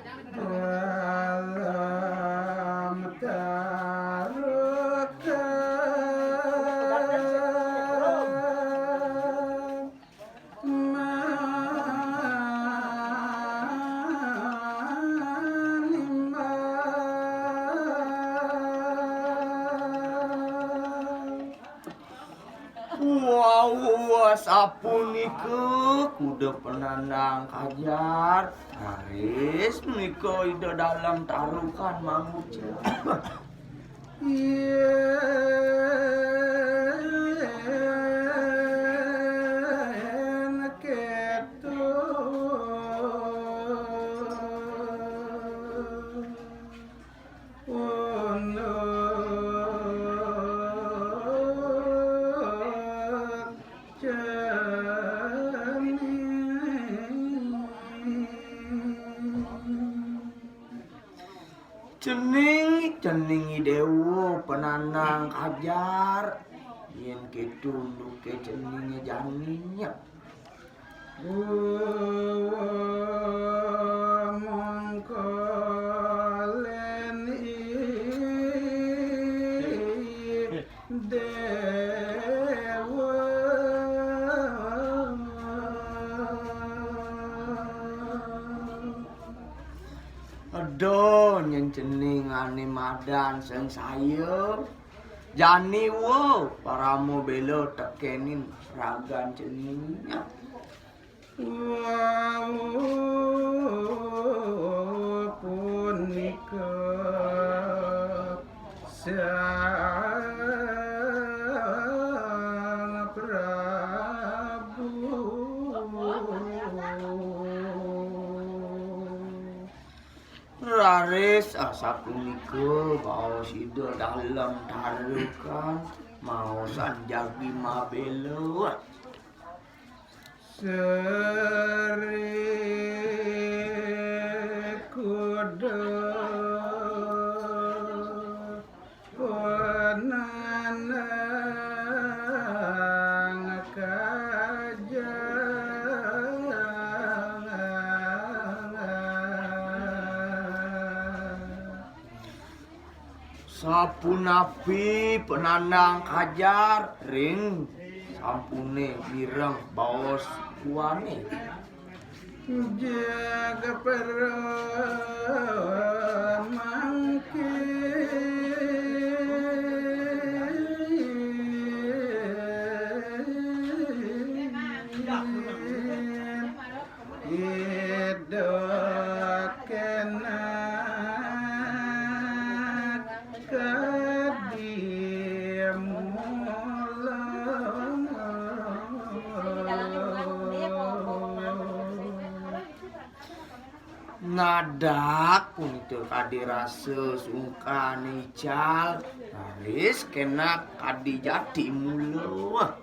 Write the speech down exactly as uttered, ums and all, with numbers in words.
Dalam tarukan manimbal. Wau, sapunika kuda penandang kajar. Raris menika Ida Dalem Tarukan mangucap. Yén kéto unduk cening. Cening, cening Déwa penandang kajar. Yén kéto unduké ceningé jani. Mongko lén i Déwa. Eda nyén cening ané madan sengsaya. Jani wa parama béla tekénin ragan cening. Wau punika Sang Prabu. Raris asapunika baos Ida Dalem Tarukan, maosan jagi mabéla. Sri Kuda penandang kajar. Sapunapi penandang kajar ring sampuné mireng baos kuané. Jaga para mangkin Ida kénak kadi mula. Nadak punika kadi rasa sungkan ical, raris kénak kadi jati mula.